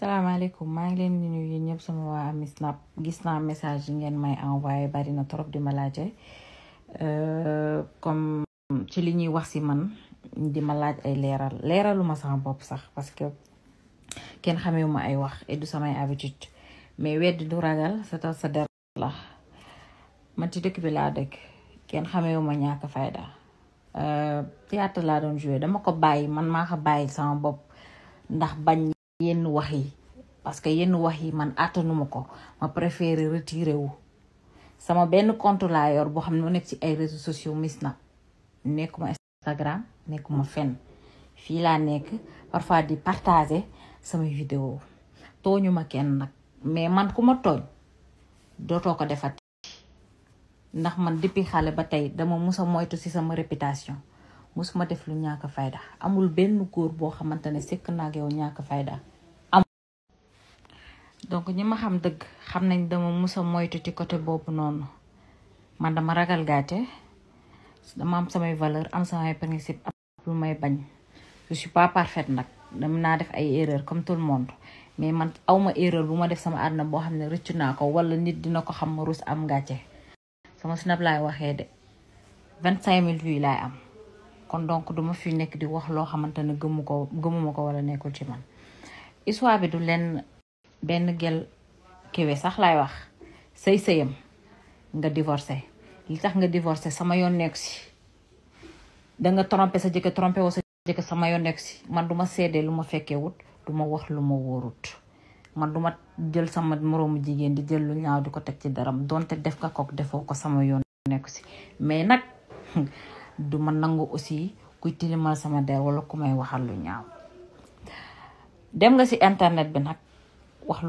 salaamaaleykum maa ngi leen di nuyu ñëpp sama waa ami snap gis naa message yi ngeen may envoyé bari na trop di ma laajte comme ci li ñuy wax si man di ma laaj ay leeraluma sama bopp sax parce que kenn xamewuma ay wax et du samay habitude mais weddi du ragal setal sa der la man ci dëkk bi laa dëkk kenn xamewuma ñàkk fayda théâtre laa doon joué dama ko bàyyi man maa ko bàyyi sama bopp ndax bañ yenn wax yi parce que yenn wax yi man àttanuma ko ma préféré retiré wu sama benn compte laa yor boo xam ne mu nekk ci ay réseaux sociaux mis na nekkuma Instagram nekkuma fenn fii laa nekk parfois di partager samay vidéo tooñu ma kenn nag mais man ku ma tooñ dootoo ko defati ndax man depuis xale ba tey dama musa moytu ci sama réputation musuma def lu ñàkk fayda amul benn góor boo xamante ne sekk naa ak yow ñàkk fayda donc ñi ma xam dëgg xam nañ dama musa moytu ci côté boobu noonu man dama ragal gaate dama am samay valeur am samay principe am lu may bañ je suis pas parfaite nag dama naa def ay erreur comme tout le monde mais man awma erreur bu ma def sama àdduna boo xam ne rëccu naa ko wala nit dina ko xam ma rus am gàcce sama snap laay waxee de 25 000 vues laay am kon donc duma fi nekk di wax loo xamante ne gëmuma ko wala nekkul ci man histoire bi du leen benn gel kéwé sax laay wax sëyam nga divorcé li tax nga divorcé sama yoon nekk si danga trompé sa jëkkër trompé woo sa jëkkër sama yoon nekk si man duma seede lu ma fekkee wut duma wax lu ma wóorut man duma jël sama moroomu jigéen di jël lu ñaaw di ko teg ci daram donte def nga ko defoo ko sama yoon nekk si mais nag du ma nangu aussi kuy tilimal sama der wala ku may waxal lu ñaaw dem nga ci internet bi nag wax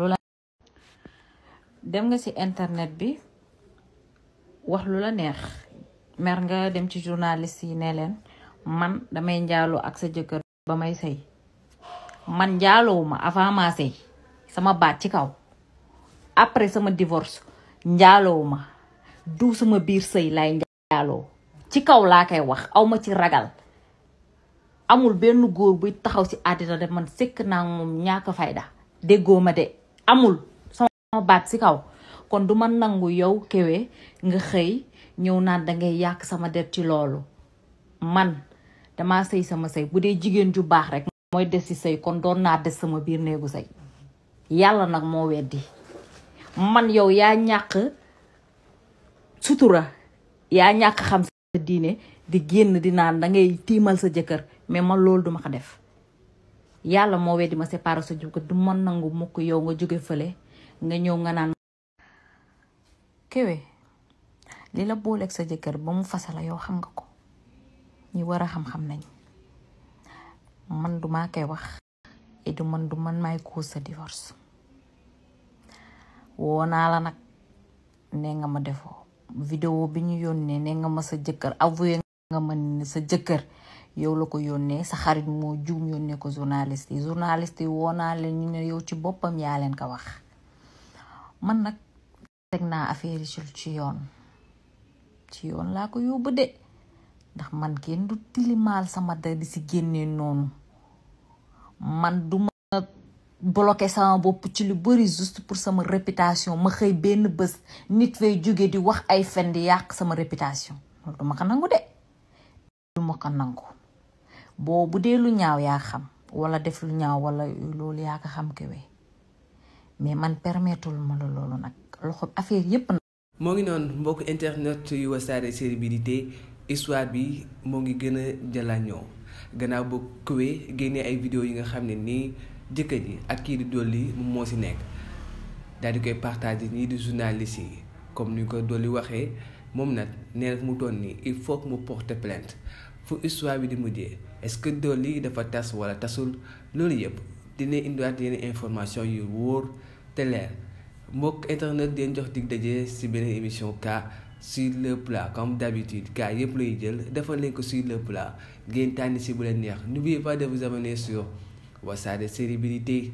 lu la neex mer nga dem ci journaliste yi ne leen man damay njaaloo ak sa jëkkër ba may sëy man njaaloowuma avant ma sëy sama baat ci kaw après sama divorce njaaloowuma du sama biir sëy lay njaaloo ci kaw laa koy wax awma ci ragal amul benn góor buy taxaw ci àddina de man sekk naa moom ñàkk fayda déggoo ma de amul sama baat ci kaw kon du ma nangu yow kéwé nga xëy ñëw naan dangay yàq sama der ci loolu man dama sëy sama sëy bu dee jigéen ju baax rek mooy des ci sëy kon doon naa des sama biir néegu sëy yàlla nag moo weddi man yow yaa ñàkk sutura yaa ñàkk xam sa diine di génn di naan dangay tiimal sa jëkkër mais man loolu duma ko def yàlla moo weddi ma séparé sa jëkkër du ma nangu mukk yow nga jóge fële nga ñëw nga naan kéwé li la booleeg sa jëkkër ba mu fasa la yow xam nga ko ñi war a xam-xam nañ man duma koy wax et du man may cause sa divorce woo naa la nag ne nga ma defoo vidéo bi ñu yónnee ne nga ma sa jëkkër avoué nga ma ne sa jëkkër yow la ko yónnee sa xarit moo juum yónnee ko journaliste yi woo naa leen ñu ne yow ci boppam yaa leen ko wax man nag teg naa affaire yi ci yoon laa ko yóbbu de ndax man kenn du tilimaal sama der di si génnee noonu man duma bloqué sama bopp ci lu bari juste pour sama réputation ma xëy benn bés nit fay jóge di wax ay fen di yàq sama réputation loolu duma ko nangu de duma ko nangu bu dee lu ñaaw yaa xam wala def lu ñaaw wala loolu yaa ko xam kéwé mais man permettul ma la loolu nag loxo affaire yépp moo ngi noonu mbokk internet yu Wassare célébrité histoire bi moo ngi gën a jëlañoo gannaaw ba kéwé génnee ay vidéo yi nga xam ne nii jëkkër ji ak kii di Doli moom moo si nekk daal di koy partager ñii di journaliste yi comme ni ko Doli waxee moom nag nee na mu toon nii il faut que mu porte plainte fu histoire bi di mujjee est-ce que Doli dafa tas wala tasul loolu yëpp dina indiwaat yenn information yu wóor te leer mbokk internet den jox dig daje si beneen émission cas sur le plat comme d'habitude cas yëpp lay jël defal leen ko sur le plat ngeen tànn si bu leen neex n'oubliez pas de vous abonner sur Wassare célébrité.